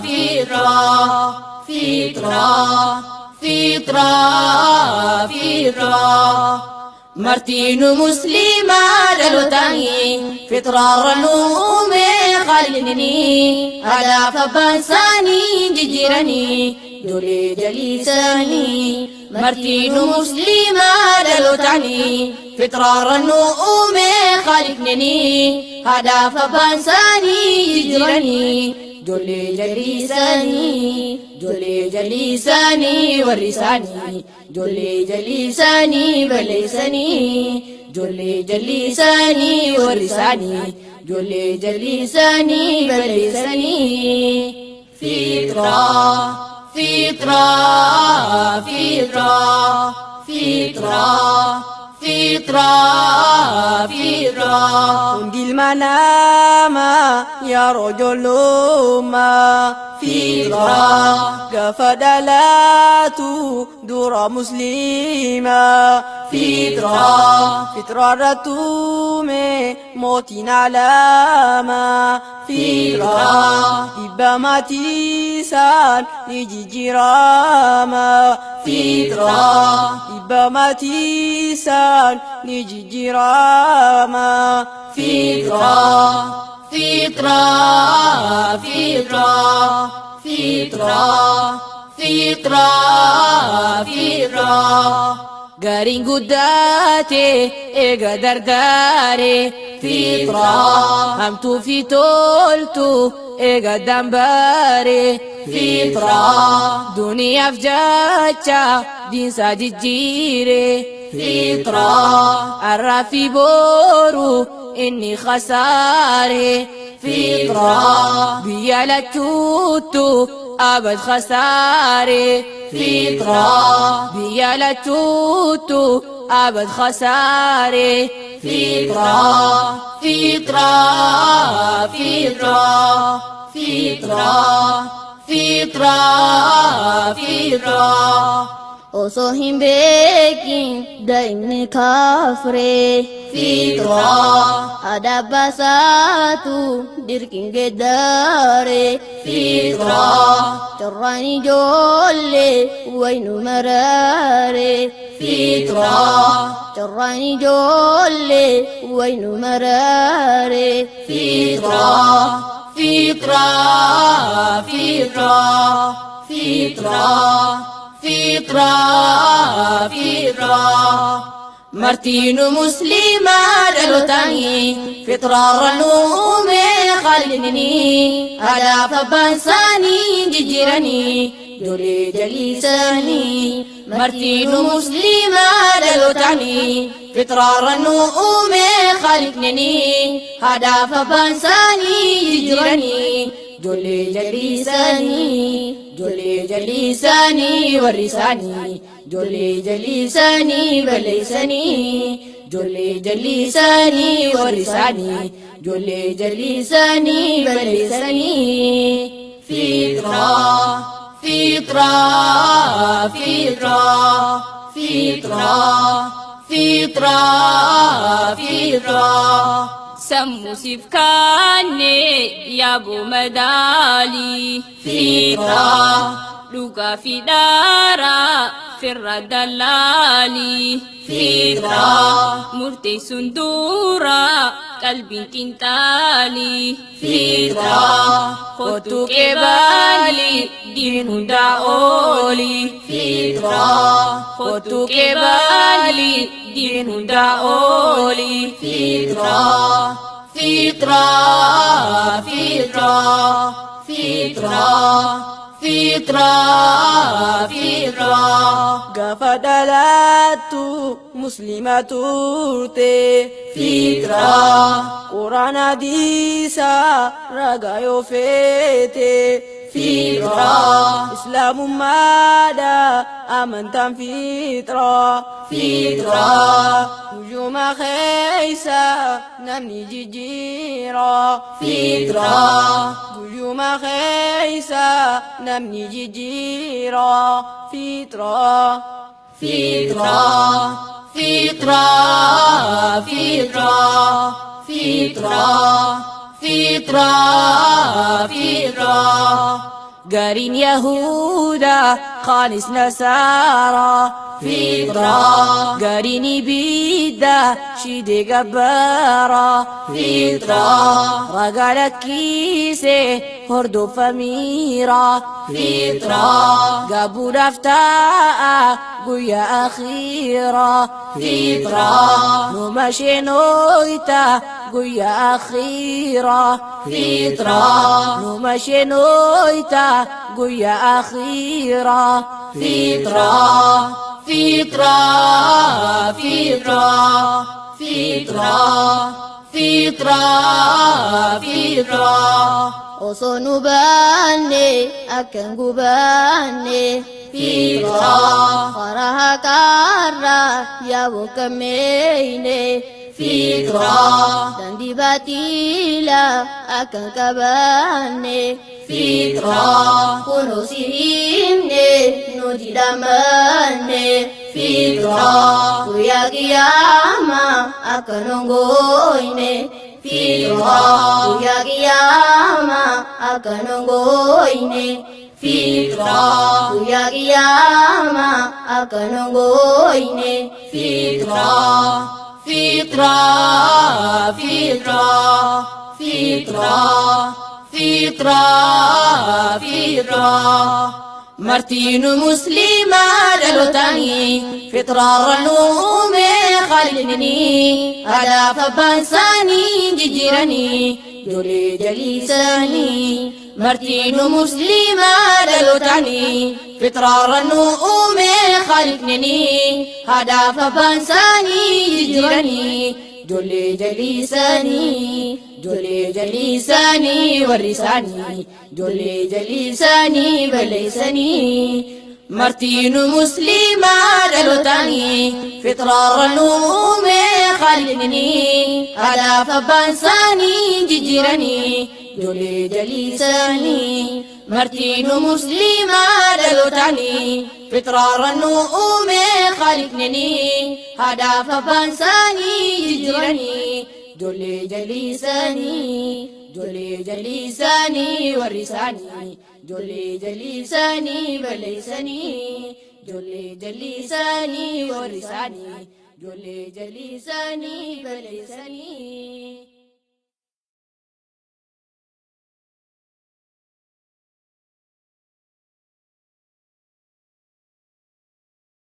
Fitrah, fitrah, fitrah, fitrah. Martinu muslima dhalootaani fitraarra nuume khaliqni adaaf abbaan isaanii jijjiiranii ijoollee jaliisanii. Martinu muslima dhalootaani fitraarra nuume khaliqni adaaf abbaan isaanii jijjiiranii ijoollee jaliisanii, ijoollee jaliisanii warri isaanii ijoollee jaliisanii balleessanii, ijoollee jaliisanii warri isaanii ijoollee jaliisanii balleessanii. Fitrah, fitrah, fitrah, fitrah, fitrah, fitrah. Hundi ilma namaa yeroo ijoollummaa Fitrah, gaafa dhalatu dura musliimaa fitrah, fitraarra tuume mootiin alaamaa fitrah, dhibba maatiisaan ni jijjiirama fitrah, dhibba maatiisaan ni jijjiirama fitrah, fitrah, fitrah, fitrah, fitrah, fitrah. Gariin guddaate eega dardaare fitrah, hamtuu fi toltu eega dambaare fitrah, duniyaaf jecha diinsaa jijjiire fitrah, arraa fi boru inni khasaare fitrah, biyya lachuuttu abad khasaare fitrah, biyya lachuuttu abad khasaare fitrah, fitrah, fitrah, fitrah, fitrah, fitrah. Osoo hin beekin daa'imni kaafree Fitrah, adabbasaatu dirqiin geeddaree fitrah, carraan ijoollee waynu maraaree fitrah, carraan ijoollee waynu maraaree fitrah, fitrah, fitrah, fitrah, fitrah, fitrah. Martinu muslima dhalootaani fitraarra nuume khaliqni adaaf abbaan isaanii jijjiiranii ijoollee jaliisanii. Martinu muslima dhalootaani fitraarra nuume khaliqni adaaf abbaan isaanii jijjiiranii ijoollee jaliisanii, ijoollee jaliisanii warri isaanii ijoollee jaliisanii balleessanii, ijoollee jaliisanii warri isaanii ijoollee jaliisanii balleessanii. Fitrah, fitrah, fitrah, fitrah, fitrah, fitrah. Sammuu siif kaanne yaaboo madaalii Fitrah, dhugaa fi dhaaraa firra dallaalii fitrah, murteessuun dura qalbiin qinxaalii fitrah, kottuu qeebaalii diin hundaa oolii fitrah, kottuu qeebaalii diin hundaa oolii fitrah, fitrah, fitrah, fitrah, fitrah, fitrah. Gaafa dhalattu muslima turte Fitrah, quraana hadiisa ragaa yoo feete fitrah, islaamummaadha amantaan fitraa fitrah, guyyuma keessa namni jijjiira fitrah, guyyuma keessa namni jijjiira fitraa fitrah, fitrah, fitrah, fitrah, fitrah, fitrah. Gariin Yahuda kaanis Nasaara. Fitra. Gariin ibidda shide gabbara. Fitra. Ragaa lakkiise hordofa miira. Fitra. Gabuudhaaf taa'a guyyaa akhiira. Fitra. Numa sheenooyta guyyaa akhiira. Fitra. Numa sheenooyta guyyaa akhiira. Fitra. Fitra. Fitra. Fitra. Fitra. Fitra. Osoo nu baanne akkan gubaanne. Fitra. Karaa haqaarraa yaaboo kammeeyne. Fitra. Daandii baatiilaa akkan qabaanne. Fitra. Kunoo si himne nuti dhamanne. Fitra. Guyyaa qiyaamaa akka nongoyne. Fitra. Guyyaa qiyaamaa akka nongoyne. Fitra. Guyyaa qiyaamaa akka nongoyne. Fitra. Fitra. Fitra. Fitra. Fitra. Fitra. Martiinu musliimaa dhalootanii fitraarra nuume khaliqnii adaaf abbaan isaanii jijjiiranii ijoollee jaliisanii. Martiinu musliimaa dhalootanii fitraarra nuume khaliqnii adaaf abbaan isaanii jijjiiranii ijoollee jaliisanii. Ijoollee jaliisanii warri isaanii ijoollee jaliisanii balleessanii. Martiinu musliimaa dhalootanii fitraarra nuume khaliqnii adaaf abbaan isaanii jijjiiranii ijoollee jaliisanii. Martiinu musliimaa dhalootanii fitraarra nuume khaliqnii adaaf abbaan isaanii jijjiiranii ijoollee jaliisanii. Ijoollee jaliisanii warri isaanii ijoollee jaliisanii balleessanii. Ijoollee jaliisanii warri isaanii ijoollee jaliisanii balleessanii.